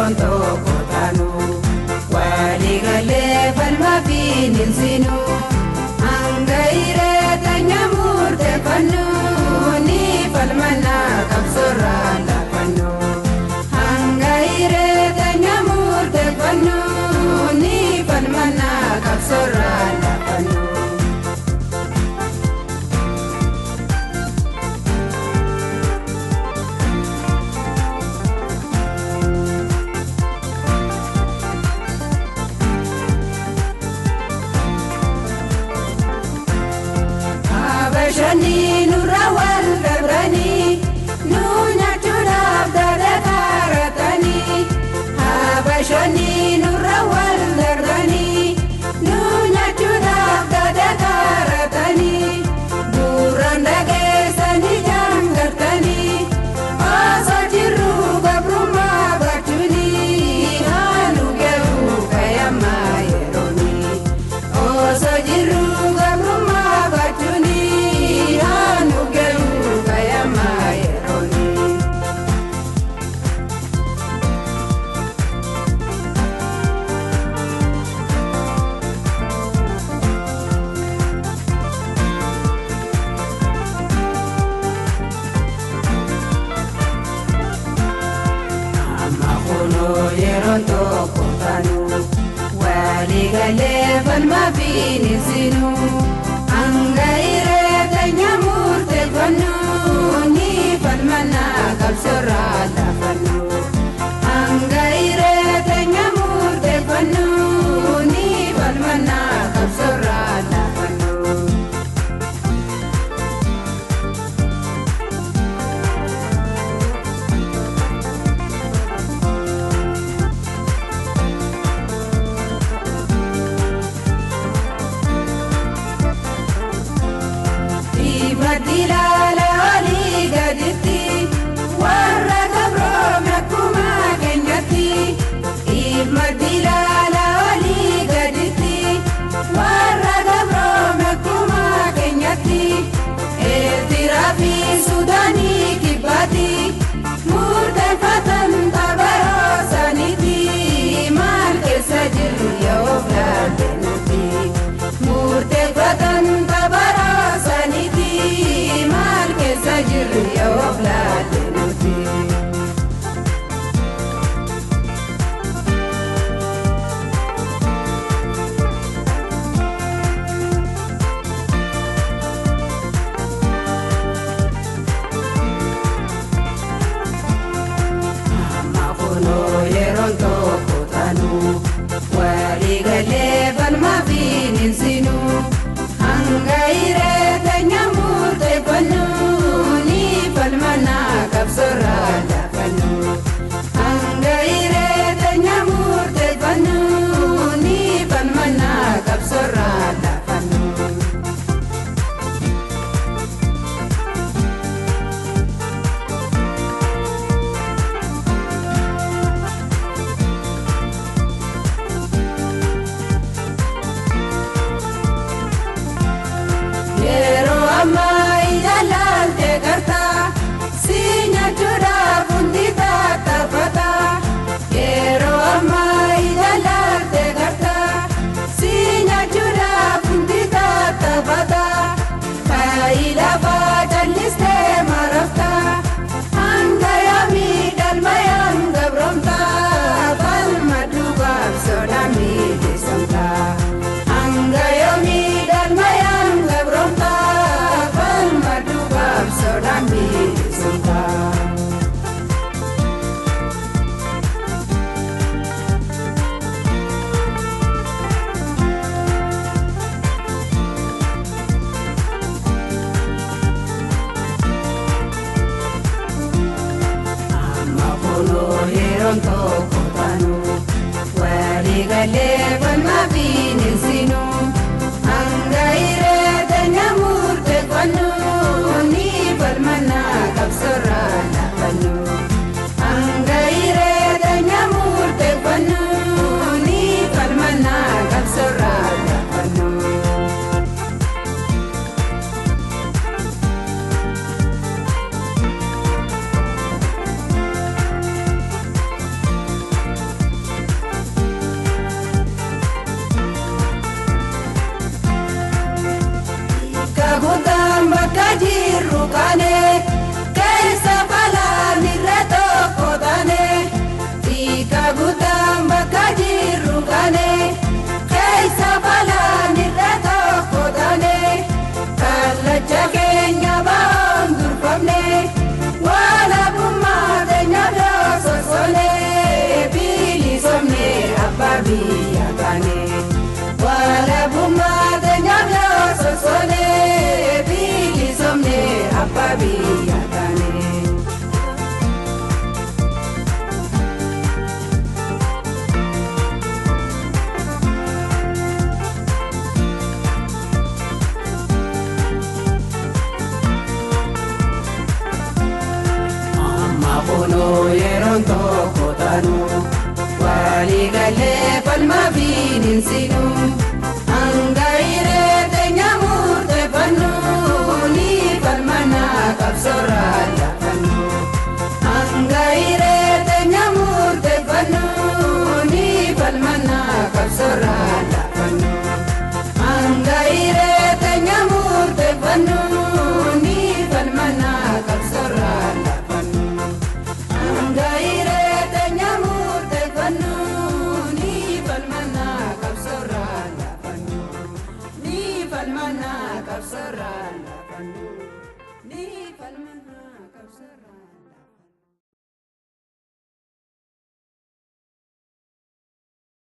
Yeroon tokko taanu waliigalee falmaa fi ninsinu hanga hireetanya murteeffannu ni falmana qabsoorraa laafannu hanga hireetanya murteeffannu ni falmana qabsoorraa laafannu. Habashani nurra wal dabrani nu nyaachuudhaaf dadakaaratani. Habashani nurra wal dabrani nu nyaachuudhaaf dadakaaratani. Gurraan dhageessanii jaangartani osoo jirru gabrummaa bachuuni haanu garuu kayammaa yerooni. Osoo jirru gabrummaa bachuuni. Haanu garuu kayammaa yerooni. Amma kunoo yeroon tokko taanu waliigalee falmaa fi ninsinu hanga hireetanya murteeffannu ni falmana qabsoorraa laafannu hanga hireetanya murteeffannu ni falmana qabsoorraa laafannu. Madilala olii gaditti warra gabroome akkuma keenyatti. Madilala olii gaditti warra gabroome akkuma keenyatti. Eertiraa fi Sudaanii kibbaatti murteeffatan tabaroo saniiti. Maal keessa jirru yoo filate nuti murteeffatan tabaroo saniiti. Maal keessa jirru yoo filate nuti. Amma kunoo yeroon tokko taanu waliigalee falmaa fi ninsinu hanga hireetanya murteeffannu ni falmana qabsoorraa laafannu hanga hireetanya murteeffannu ni falmana qabsoorraa laafannu. Yeroo ammaa ija laalte gartaa si nyaachuudhaaf hundi tattaafata. Yeroo ammaa ija laalte gartaa si nyaachuudhaaf hundi tattaafata. Faayidaa faa callistee marafta hanga yoomii galmayaan gabroomta falma duubaaf sodaa miidheessomta. Hanga yoomii galmayaan gabroomta falma duubaaf sodaa miidheessomta. Amma kunoo yeroon tokko taanu waliigalee falmaa fi ninsinu hanga hireetanya murteeffannu ni falmana qabsoorraa laafannu hanga hireetanya murteeffannu ni falmana qabsoorraa laafannu. finiinsinu. Hanga hiree teenya murteeffannu ni falmana qabsoorraa laafannu. Hanga hiree teenya murteeffannu ni falmana qabsoorraa laafannu. Hanga hiree teenya murteeffannu ni falmana qabsoorraa laafannu. Hanga hiree teenya murteeffannu ni falmana qabsoorraa laafannu. Ni falmana qabsoorraa laafannu. Ni falmana qabsoorraa.